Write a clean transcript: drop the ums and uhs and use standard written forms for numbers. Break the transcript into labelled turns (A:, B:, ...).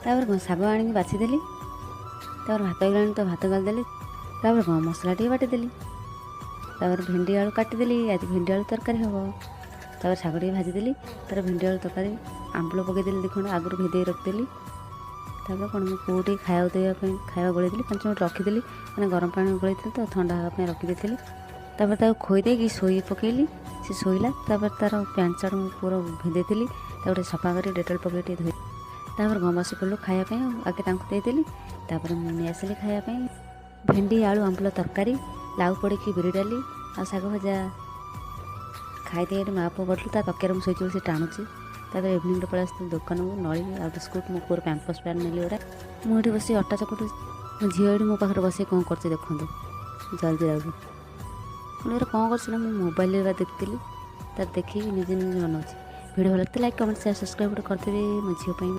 A: ତାପରେ କ'ଣ, ଶାଗ ଆଣିକି ବାଛିଦେଲି। ତାପରେ ଭାତ ହେଇଗଲାଣି ତ ଭାତ ଗାଳିଦେଲି। ତାପରେ କ'ଣ, ମସଲା ଟିକେ ବାଟିଦେଲି। ତାପରେ ଭେଣ୍ଡି ଆଳୁ କାଟିଦେଲି। ଆଜି ଭେଣ୍ଡି ଆଳୁ ତରକାରୀ ହେବ। ତାପରେ ଶାଗ ଟିକେ ଭାଜିଦେଲି। ତାପରେ ଭେଣ୍ଡି ଆଳୁ ତରକାରୀ ଆମ୍ବୁଲ ପକାଇଦେଲି 2 ଖଣ୍ଡ, ଆଗରୁ ଭେଦେଇ ରଖିଦେଲି। ତାପରେ କ'ଣ, ମୁଁ ପୁଅ ଟିକେ ଖାଇବାକୁ ଦେବା ପାଇଁ ଖାଇବା ଗୋଳେଇଦେଲି। 5 ମିନିଟ୍ ରଖିଦେଲି, ମାନେ ଗରମ ପାଣି ଗୋଳେଇଥିଲି ତ ଥଣ୍ଡା ହେବା ପାଇଁ ରଖିଦେଇଥିଲି। ତାପରେ ତାକୁ ଖୋଇ ଦେଇକି ଶୋଇ ପକେଇଲି, ସେ ଶୋଇଲା। ତାପରେ ତା'ର ପ୍ୟାଣ୍ଟ ସାର୍ଟ ମୁଁ ପୁରା ଭେଦେଇଥିଲି, ତାକୁ ଟିକେ ସଫା କରି ଡେଟଲ୍ ପକେଇ ଟିକେ ଧୋଇ। ତାପରେ କ'ଣ, ବସି ପଡ଼ିଲୁ ଖାଇବା ପାଇଁ। ଆଉ ଆଗେ ତାଙ୍କୁ ଦେଇଦେଲି, ତାପରେ ମୁଁ ନେଇ ଆସିଲି ଖାଇବା ପାଇଁ ଭେଣ୍ଡି ଆଳୁ ଆମ୍ବୁଲ ତରକାରୀ, ଲାଉ ପଡ଼ିକି ବିରି ଡାଲି ଆଉ ଶାଗ ଭଜା। ଖାଇଦେଇ ଏଠି ମା ପୁଅ ଗଡ଼ିଲୁ। ତା ତକିଆରେ ମୁଁ ଶୋଇଛି ବୋଲି ସେ ଟାଣୁଛି। ତାପରେ ଇଭିନିଂରେ ପଳେଇ ଆସିଥିଲି ଦୋକାନକୁ, ନଳି ଆଉ ବିସ୍କୁଟ୍, ମୋ ପୁଅର ପ୍ୟାମ୍ପସ୍ ପ୍ୟାଡ୍ ନେଲି ଗୋଟେ। ମୁଁ ଏଠି ବସି ଅଟା ଚକଟୁଛି, ମୋ ଝିଅ ଏଠି ମୋ ପାଖରେ ବସି କ'ଣ କରୁଛି ଦେଖନ୍ତୁ। ଜଲ୍ଦି ଯାଉଛି। ମୁଁ ଏଇଟା କ'ଣ କରୁଛି ନା, ମୁଁ ମୋବାଇଲରେ ବା ଦେଖିଥିଲି, ତାର ଦେଖିକି ନିଜେ ନିଜେ ବନାଉଛି। ଭିଡ଼ିଓ ଭଲ ଲାଗିଥିଲେ ଲାଇକ୍, କମେଣ୍ଟ, ସେୟାର, ସବସ୍କ୍ରାଇବ୍ ଗୋଟେ କରିଦେବେ ମୋ ଝିଅ ପାଇଁ।